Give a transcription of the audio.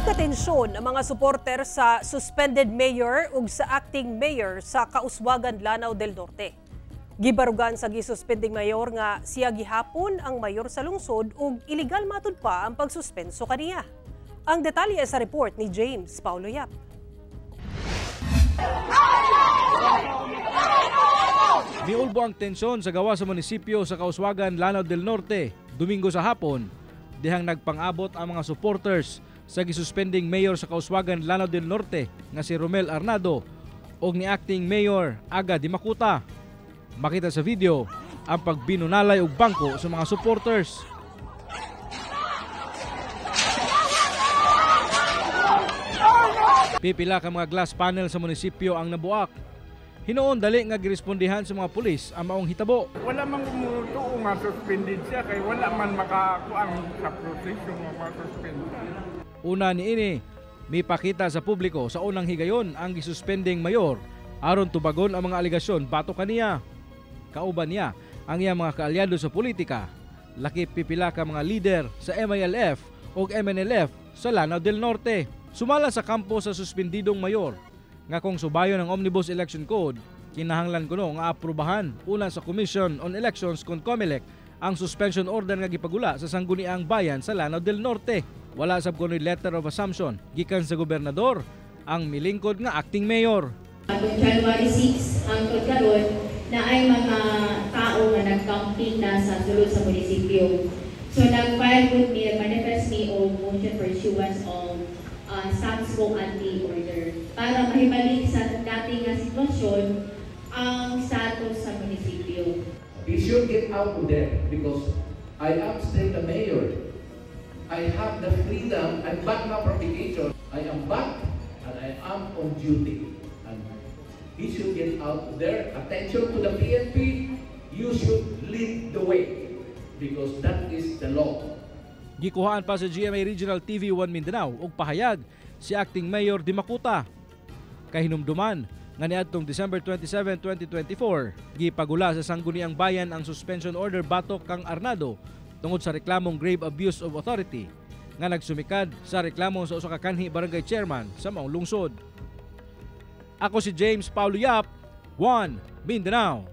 Nagkatensyon ang mga suporter sa suspended mayor ug sa acting mayor sa Kauswagan, Lanao del Norte. Gibarugan sa gisuspending mayor nga siya gihapon ang mayor sa lungsod ug illegal matud pa ang pagsuspenso kaniya. Ang detalye sa report ni James Paulo Yap. Miulbo ang tensyon sa gawa sa munisipyo sa Kauswagan, Lanao del Norte, Domingo sa hapon, dihang nagpang-abot ang mga supporters sa gisuspending mayor sa Kauswagan, Lanao del Norte nga si Romel Arnado og ni acting mayor Aga Dimakuta. Makita sa video ang pagbinunalay og bangko sa mga supporters. Pipila ka mga glass panel sa munisipyo ang nabuak. Hinuon dali nga girespondihan sa mga pulis ang maong hitabo. Wala man kumutuo nga suspended siya kay wala man makakuang sa proseso nga ma-suspend. Una niini, mipakita sa publiko sa unang higayon ang gisuspending mayor aron tubagon ang mga alegasyon batok kaniya. Kauban niya ang iyang mga kaalyado sa politika, lakip pipila ka mga lider sa MILF ug MNLF sa Lanao del Norte. Sumala sa kampo sa suspendidong mayor nga kung subayon ang Omnibus Election Code, kinahanglan kuno nga aprubahan una sa Commission on Elections kon COMELEC ang suspension order nga gipagula sa Sangguniang Bayan sa Lanao del Norte. Wala sab kuno'y letter of assumption gikan sa gobernador ang milingkod nga acting mayor. Kung January 6 hangtod karon na ay mga tao nga nagcamping na sa sulod sa munisipyo. So nag-file pud mi, nag-manifest mi og motion for issuance of status quo ante order para mahibalik sa dati nga sitwasyon ang status sa munisipyo. He should get out of there because I am still the mayor. I have the freedom. I'm back now from vacation. I am back and I am on duty. And he should get out of there. Attention to the PNP. You should lead the way because that is the law. Gikuhaan pa sa GMA Regional TV 1 Mindanao og pahayag si Acting Mayor Dimakuta. Kahinumduman nga niadtong December 27, 2024, gipagula sa Sangguniang Bayan ang suspension order batok kang Arnado tungod sa reklamong grave abuse of authority nga nagsumikad sa reklamo sa usa ka kanhi barangay chairman sa maong lungsod. Ako si James Paulo Yap, 1 Mindanao.